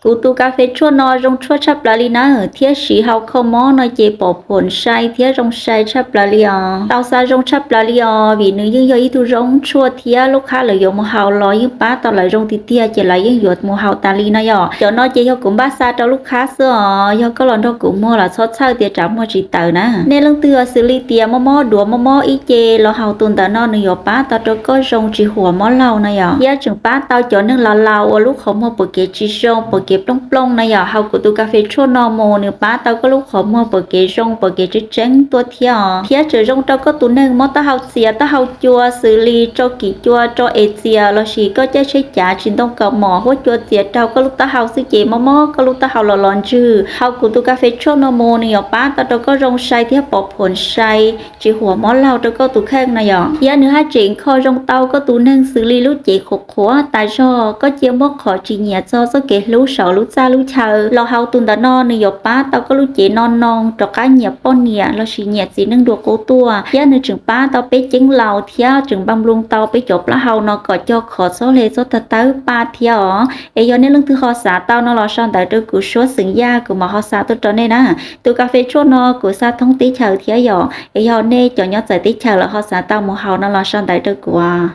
Kuv tus kas fes tshuaj no zoo tshuaj tshaj plaws li na, thiab siv hau kho mob no ces pom phom sai thiab zoo sai tshaj plaws li os. Tau xa zoo tshaj plaws li os, vim nws yeej yog ib tug zoo tshuaj thiab lub qhab lawv yuav mus haus los yeej pab tau lawv zoo tiag tiag ces lawv yeej yuav mus haus tas li no yom. Cov no ces yog kuv npaj xa rau lub qhab xwb os, yog koj los nrog kuv muag los txhob txhawj tias tsam muag tsis tawm na. Nej leej twg xws li tias mob mob duav mob mob ib ce los haus tus ntawm no nws yuav pab tau rau koj zoo tsis huam mob laug no yom. Thiab tseem pab tau cov neeg laus laus uas lub qhov muag pom kev tsis zoo pom kev plooj plooj no yom, haus kuv tus kas fes tshuaj no mus nws pab tau koj lub qhov muag pom kev zoo pom kev tseeb tseeb tuaj thiab os. Thiab tseem zoo rau koj tus neeg mob taub hau txias taub hau cua xws li rau kim cua rau es txias lossis koj caij tsheb cav tsis ntoo kaus mom huab cua txias raug koj lub taub hau xwb ces mob mob koj lub taub hau los los ntswg, haus kuv tus kas fes tshuaj no mus nws yuav pab tau rau koj zoo sai thiab pom phom sai tsis huam mob laug rau koj tus kheej no yom. Thiab nws haj tseem kho zoo tau koj tus neeg xws li lub cev qhuav qhuav tas zog, koj cia muab qhov tsis nyiam txog txoj kev hlub saum lub txaj lub chaw los haus tus ntawm no nws yuav pab tau koj lub cev no noo rov qab nyiam poj niam lossis nyiam txiv neej dua qub tuaj. Thiab nws tseem pab tau peb ceeb laus thiab tseem npaj nplooj tau peb cov plaub hau no kom cog khov txhob hle txhob tawg tawb paj thiab os. Es yog nej leej twg ho xav tau no los sau ntawv rau kuv suab xeem Yaj kuv mam ho xa tuaj rau nej na. Tus kas fes tshuaj no kuv xa thoob teb chaws thiab yom, es yog nej cov nyob txawv teb chaws los ho xav tau mus haus no los sau ntawv rau kuv.